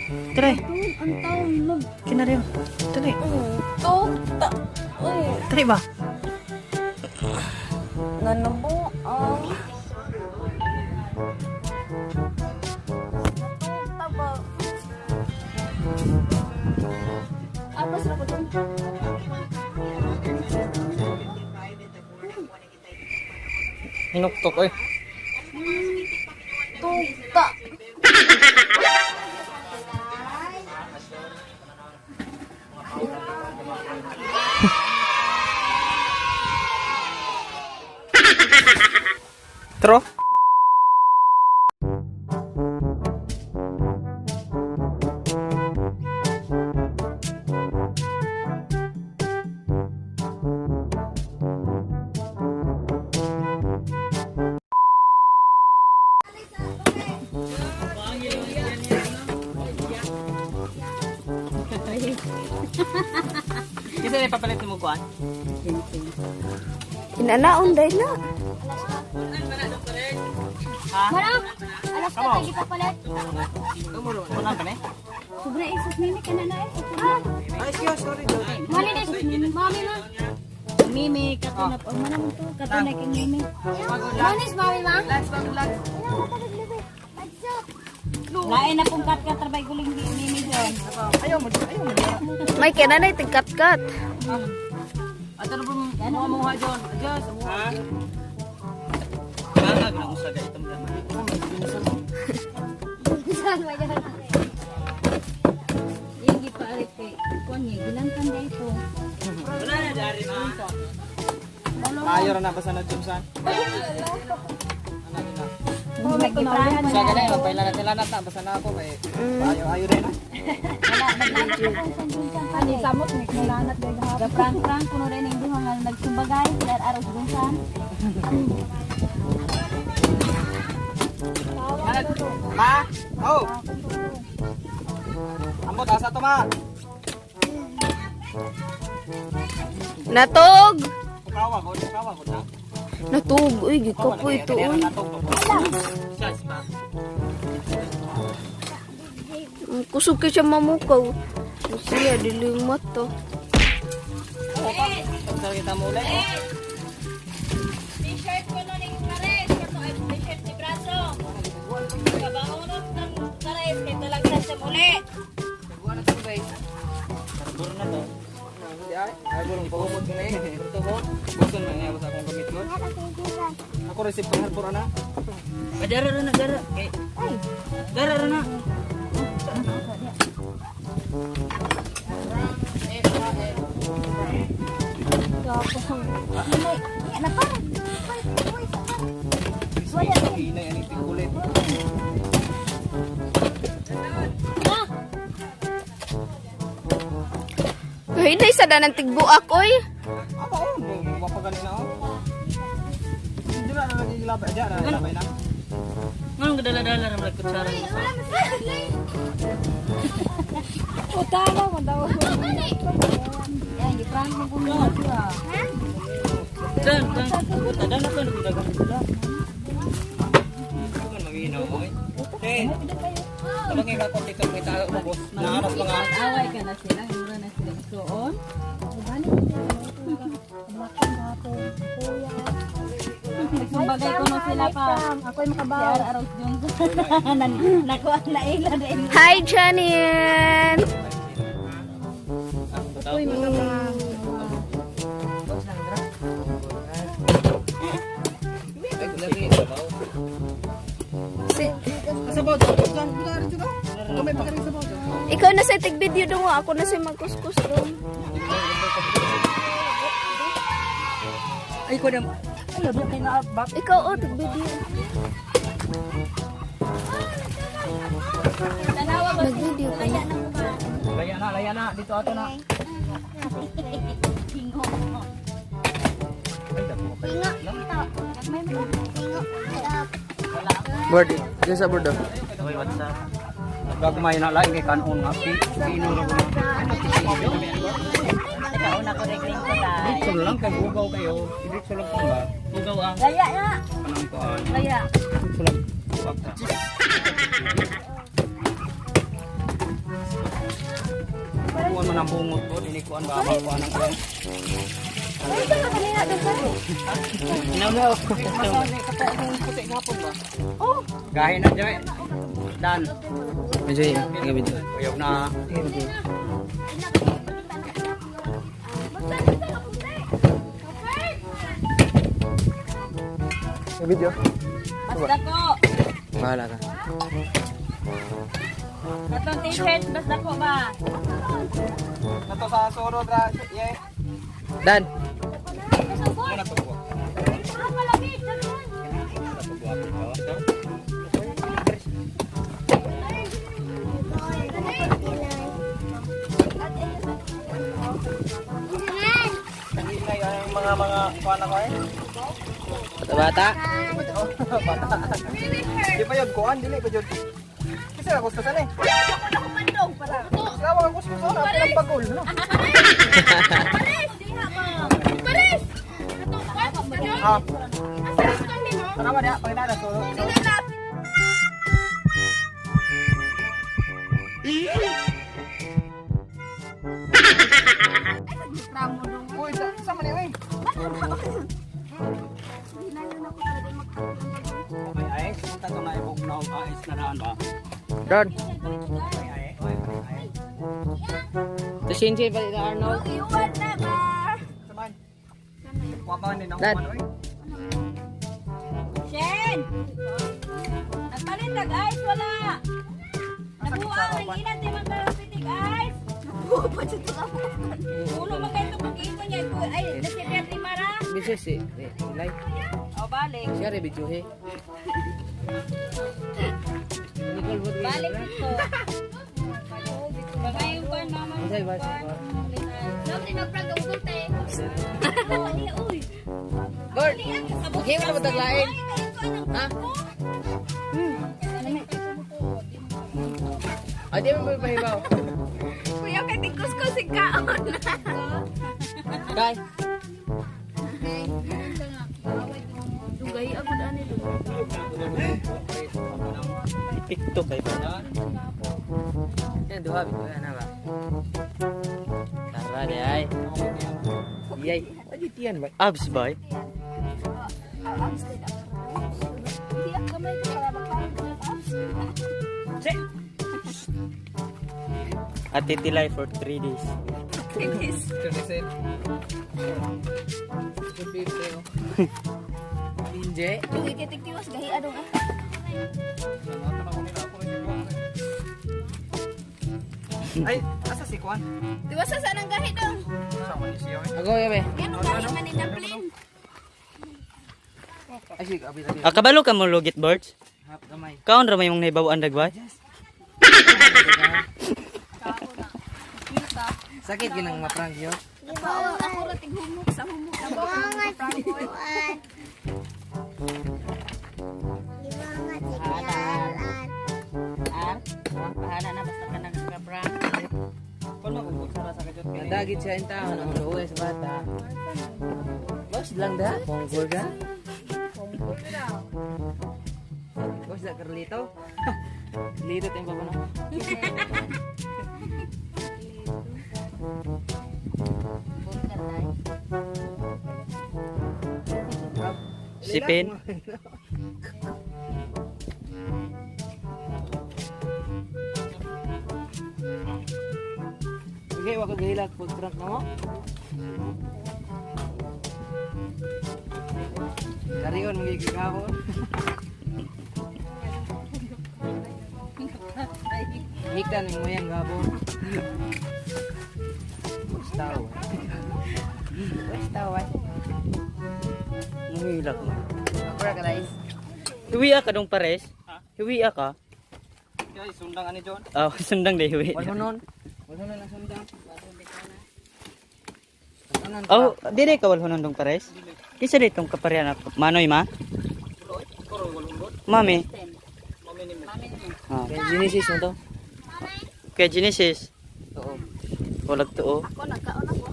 Try. Ang tao nag Kinaryo. Try. Tuta. Uy. Try ba? Nanabuang. Natuta ba? Apas na ko dun. Hinuktok oy. Tuta. Tro. Kasi na papalit mo kuan? Inanaon dahil na. Marang! Alas ka tayo papalit. Kuan ka ni? Sobra isus mimi ka na na eh. Ah! Ay, excuse, sorry. Mali na Mami ma. Mimi, katunap. Oh, mana mo to? Katunay kang mimi. Manis, mami ma? Lain na pong kat katrabay guling di mimi doon. Ayaw mo, ayaw mo. May kinanay tigkat-kat. Ato na po mga mga John. Adjust. Ha? Bangag na usa ga itong laman. Saan ba yan? Yung gipaarit kay kuan niya, gilangkan day ko. Wala na dari ma. Ayo ra na basta na jumsan. Naggiprahan Sa ganay magpaila na sila na basta na ako kay ayo ayo rin. Ani samot ni kulanat day gahapon. Gaprank-prank kuno rin ang duha nga nagsumbagay dar aros gunsan. Ma. Oh. Ambot asa to ma. Natog! Pukawa ko, pukawa ko na. Natog. Uy, gikapoy ito. Uy. Shots ma. Kusog kay siya mamukaw. Siya, dilimat to. Oo pa. Pagdal kita mo ulit. T-shirt ko no ning pares, kato ay t-shirt ni braso. Kabaonot ng pares kay talagsa siya muli. Harbor na to. Hindi ay, harbor ang pagumot ko na eh. Ito ko. Gusto na niya basta akong gamit ko. Ako receive pang harbor ana. Dara ra na dara. Kay. Dara ra na. Inay, na pa. Inay ani tigulit. Hinay sa danang tigbuak, oy. Aba oh, mapagani na oh. Hindi na nagigilabay diyan, nagilabay na. Nganong gadala-dala ra man kutsara? Utama man daw. Yan, giprank mo kuno siya. Dan, dan, buta dan ako nagdagan sila. Hindi man maginaw oy. Eh. Tabangin ka konti ka kita ubos. Naanap pa nga. Away ka na sila, mura na sila isuon. Nagsumbagay ko no sila pa. Ako'y makabaw. Si Aros Johnson. Nakuha na ila din. Hi, Janine! Ako'y makabaw. Kasabaw to. Buta rin to. Kamay pa rin sabaw. Ikaw na sa tig-video dong, oh. Ako na sa magkuskus dong. Ay ko na. Ay, di kay na bak. Ikaw, oh, tig-video. Nag-video ka na. Laya na, laya na. Dito ato na. Bird, diyan sa bird oh. Hoy, what's up? Gagmay na lain kay kanon nga pi. Pino ra ko. Teka, una ko rin ko tayo. Dito lang kay bugaw kayo. Dito lang ko ba? Bugaw ang. Laya na. Kanang kuan. Laya. Dito lang. Wag ta. Ng bungot ko, dili ko an ba makuha ng kuan. Ay, ba kanina doon sa Inaw. Puti gapon ba? Oh. Gahi na dyan. Dan. Medyo yun. Ang video. Uyog na. Video. Basta ko. Bahala ka. Katong t-shirt, basta ko ba? Nato sa soro dra. Ye. Dan. Muna to ko. Ang mga kuan ako eh. Bata-bata. Bata. Di pa yun, kuan, dili pa yun. Kasi ako sa eh. Sila ang kuskus na ang pagol, no? Pares! Ah. Tama na, pagkita na solo. Uy, sa man eh. Okay, ay, punta to na ibog na ayos na daan ba? Dan. Ay, ay, ay, ay. To Shinji, balik na Arnold. Iwan na ba? Saman. Wa ba ni nang Dan. kuan oy? Shen! Nagpalit nag ice, wala. Nabuang, ang ilan di man kayo pitig ice. Nabuo pa dito ka po. Ulo man kayo itong pag-iipon niya. Ay, nasipiyat ni Mara. Video si. Eh, Ilay. O, balik. Siya rin video he. Balik dito. Baka yung kwan, mama. Masay ba? Kwan. Ma'am, tinagprag ang gulte. Uy. Bird! Okay, wala ba taglain? Ha? Ay, di mo ba ipahibaw? Kuya, kay tigkus-kus kaon. Kay. Dugay ako dani. Epekto kay ba? Yan, duha. Bito yan na ba? Tara, di ay. Yay. Ay, tiyan ba? Abs ba? Hindi ako gamay ko para magkaroon ng abs. Ate Tilay for 3 days. Tinis. Inje. Dugay kay tigtiwas gahi adong ah. Ay, asa si kuan? Tiwasa sa nang gahi dong. Sama ni siya eh. Ako, yabe. Yan ang gahi man ni Naplin. Ay, sige, abi, abi. Ah, kabalo ka mo lugit, birds? Hap, gamay. Kaon ra may mong nahibaw-an dagway? Sakit ginang maprank yo. Ako ra tighumok sa humok. Bahala na, basta ka nag-prank. Kuan mo kung sara sa kajot kini. Nadagit siya in taon, ang luwi sa bata. Boss lang da? Ponggol ka? Boss da, Carlito? Lito tayong baba na. Sipin. Okay, wako gahilak pag prank na mo. Karion, magigigahon. Hiktan mo yan, gabo. Basta, eh. Basta, eh. Nangilak mo. Ako ka, guys. Hiwiya ka dong pares? Hiwiya ka? Kaya sundang ani John. Ah, sundang day hiwi. Wala nun. Wala nun ang sundang. Wala nun. Oh, dire ka walhonon dong pares? Kisa ditong kaparehan ako. Manoy ma? Mami. Ah, Kaya Genesis na to. kay Genesis. Oo. Walag tuo. Ako nagkaon ako.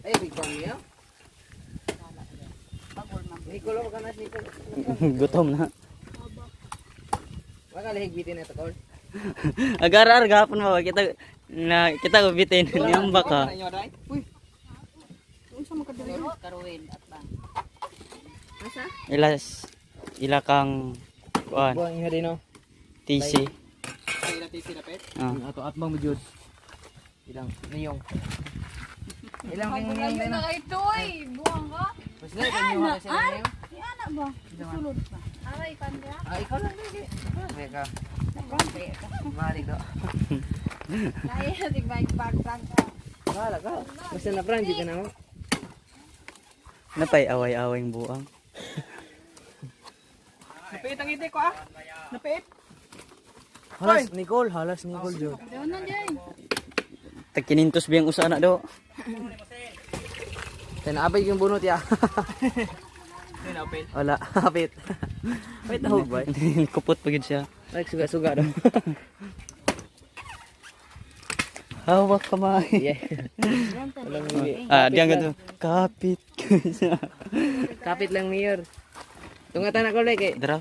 Ay, big bang niya. Nicolo, wag ka na, Nicolo. Gutom na. Wag ka lihigbitin na ito, Col. Agar-ar gahapon mo kita na kita ko bitin niyamba ka. Inyo day. Uy. Karuin at bang. Asa? Ilas ila kang kuan Buang inyo din no. TC. Ay, ila TC dapit. Ah. Ato atbang mo jud. Ilang niyong. Ilang kang niyong din no. Ito ay, buwang ka. Basta kanyo ka sa niyong. Ana ba? Sulod pa. Aray, kanda. Ah, ikaw lang lagi. Ikaw ka. Mari ka. Ay, di ba prank ka. Bahala ka. Basta na prank ka na mo. Napay away-away yung buang. Napait ang ide ko ah. Napait. Halas Nicole, halas Nicole jud. Doon na dyan. Tag kinintos biyang usa na do. Tanabay yung bunot ya. Napait. Wala, hapit. Wait, nahog ba? Kupot pa gid siya. Like suga-suga daw. Hawak kamay. Yeah. Walang hindi. Ah, diyan ka to. Kapit ka siya. Kapit lang mayor. Tungatan ako like eh. Dra.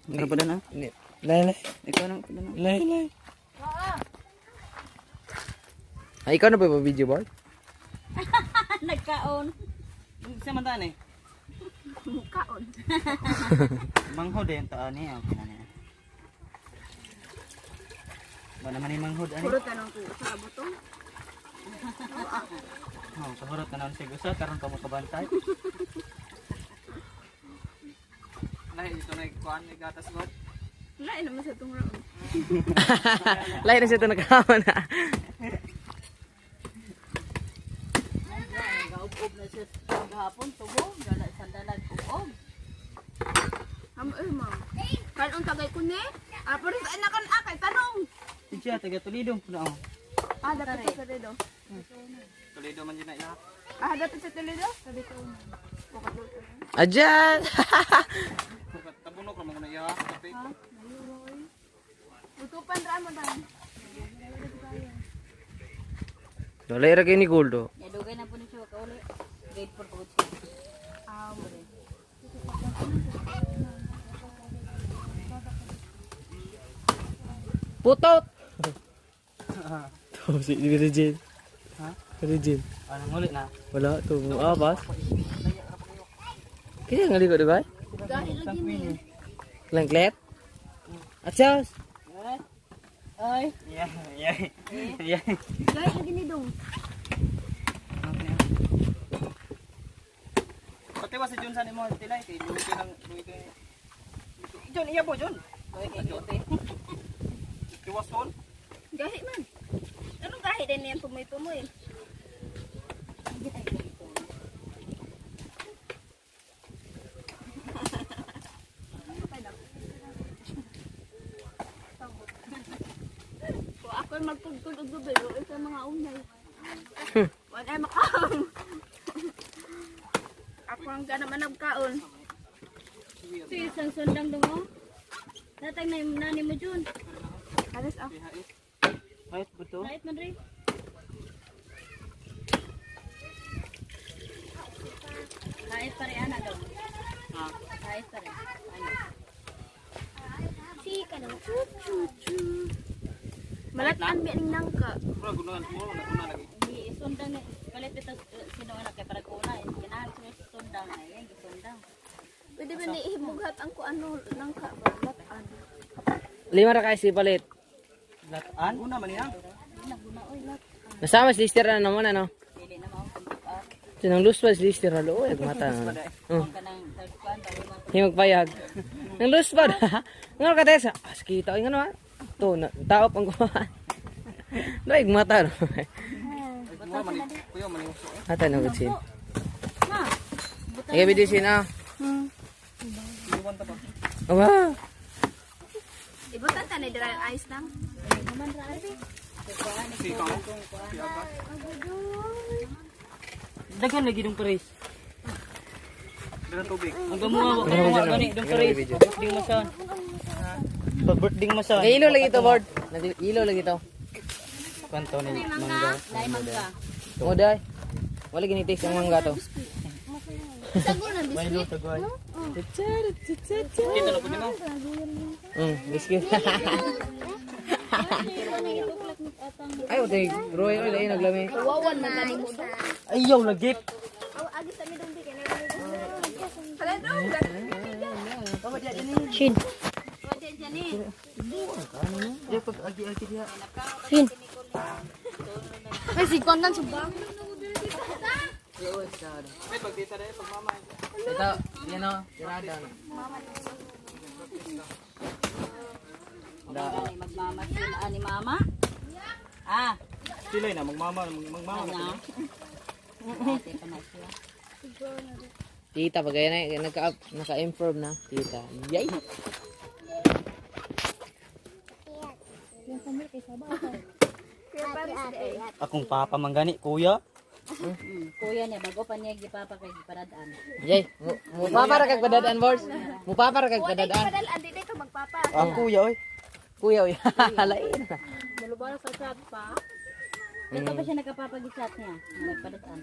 Dra pa na. Lay lay. Ikaw na pa na. Lay lay. Ay, ikaw na ba yung video board? Nagkaon. Sa man tan eh. Kaon. Manghod eh, ang taan niya. Okay na niya. Ba naman yung manghod ani? Puro tanong ko sa butong. Oh, kahurot na naman sig usa karon ka mo kabantay. Lahi dito na kuan ni gatas god. Lain naman sa tong roon. Lay na siya ito nakama na. Gaub-ub na siya gahapon tubo, gala sandalag ub-ub. Am eh ma'am. Kanon tagay ko ni? Ah, pero sa anak kan akay tanong. Siya taga Toledo po na oh. Ah, dapat sa Toledo. Toledo man jud na ila. Ah, dapat sa Toledo? Ajan! Tabunok ra man ko na iya. Napait. Utupan ra mo dan. Wala ra kay ni Goldo. Ya dugay na po ni siya kauli. Grade 4 po siya. Putot! To si Virgin. Ha? Virgin. Anong uli na? Wala to mo abas. Kaya nga liko di ba? Dahil lagi ni. Langklet? Atyas! Ay, Yeah, yeah. Yeah. Dahil lagi ni dong. Pati wa si Jun sa nimo tilay kay luwi kay nang luwi kay. Jun iya po Jun. okay, Tiwason. Gahi man. Anong gahi din niyan pumoy-pumoy? Kung ako'y magtugtog og gabi, o sa mga unay. Wala ay makaon. Ako ang gana man nagkaon. Si isang sundang dong oh. Natag na yung nani mo Jun. Alas ah. Kahit buto. Right man rin. Kahit pare ana daw. Ha? Kahit pare. Ano? Si ka na. Chu chu chu. Malatan ba ning nangka? Bro gunuan mo na una lagi. Di sundang ni palit bitaw sino anak kay para kuna ganahan sila sa sundang ay yan gisundang. Pwede ba ni ihimughat ang ko ano nangka ba? Latan. Lima ra kay si palit. Lataan? Una man niya. Nasama si Lister na naman ano. Dili na mao kung ah Sinang luswa si Lister halo oy mata na. Oh, kanang third kwan bago man himagpayag. Nang luswa na. Ngano ka tesa? As kita oy ngano ah. To na taop ang kuha. Dai mata no. Kuya man ni kuya man ni uso eh. Ata na gud sin. Ha. Ay bidi sin ah. Iwan ta ba. Aba. Ibutan ta ni dry ice lang. Naman ra abi. Si ka. Si aga. Daghan lagi dong pares. Dala tubig. Ang gamuha wa gamuha gani dong pares. Birthday masan. Pa birthday masan. Kay ilo lagi to board. Ilo lagi to. Kwanto ni mangga. Dai mangga. Mo dai. Wala gini taste ang mangga to. Sago na Milo biscuit. tagoy. Kita na po nimo. Biscuit. Ay, utay, Roy, oy, lain naglami. Wawan na gani mo do. Ayaw lagi. Shin. Shin. Ay, si Kondan subang. Ito, yan o, tirada na. Ay, magmama sila ani mama. Ah, Sila na magmama, magmama na na. Ate pa na siya. Tita, pag ganyan na, naka-improve na. Tita. Yay! Akong papa man gani, kuya. Kuya niya bago pa niya gipapa kay giparadaan. Yay! Mupapara kag padadaan, boss. Mupapara kag padadaan. Padalaan di dito magpapa. Ang kuya oy. Kuya, uy. Lain na. Malubara sa chat pa. Dito pa siya nagkapapag-chat niya. Nagpadaan.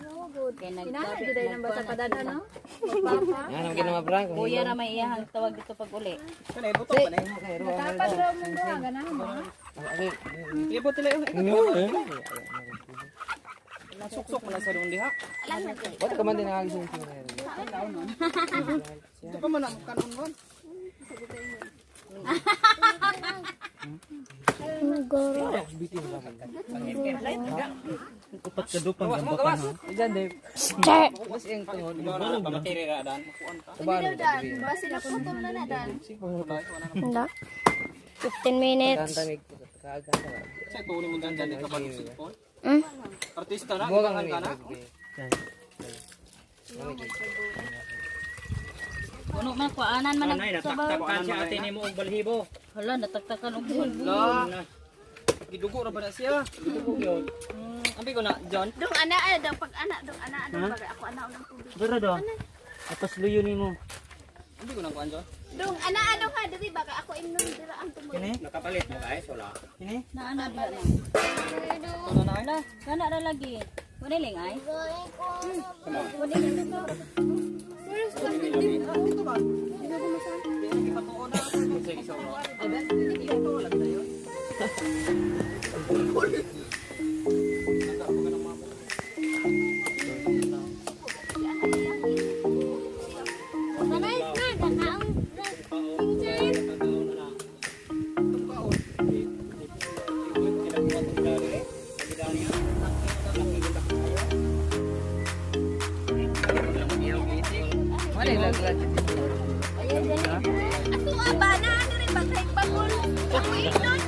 Kay Kinahanglan jud ay nang basta padadaan no? Yan ang ginawa, Frank. Kuya ra may iyahang tawag dito pag uli. Kana ibuto pa na. Dapat raw mo duha ganahan mo. Ibot nila yung Suksok man na sa doon diha. Wala ka man din nakagising. Ito pa man ang kanon ron. Upat ka do pang gambakan ha. Diyan, Dave. Mas iyang tungod. Pamatiri ra dan. Makuan ka. Basta na putol na na dan. 15 minutes. Kanta kaganta. Sa tuon mo dan dan ka ba cellphone? Hmm? Artista na, Buwag ang gibangan ka na. Puno man kuanan man Anay ang sabaw. nataktakan siya ate nimo og balhibo. Hala nataktakan og bulbo. La. Gidugo ra ba na siya? Gidugo yun. Ambi ko na, John. Dong ana ay dong pag ana dong ana dong bagay ako ana unang tubig. Dara do. Apas luyo nimo. Ambi ko na kuan, John. Dong ana dong ha diri bagay ako imnon dira ang tumod. Nakapalit mo guys, wala. Kini? Na ana ba na. Ito na na. Hala, kana ra lagi. Wala ay. Wala ling dito. Manay na kakaong Wala lang lang. Ato ba na diri bagay bagol. Ako imnon.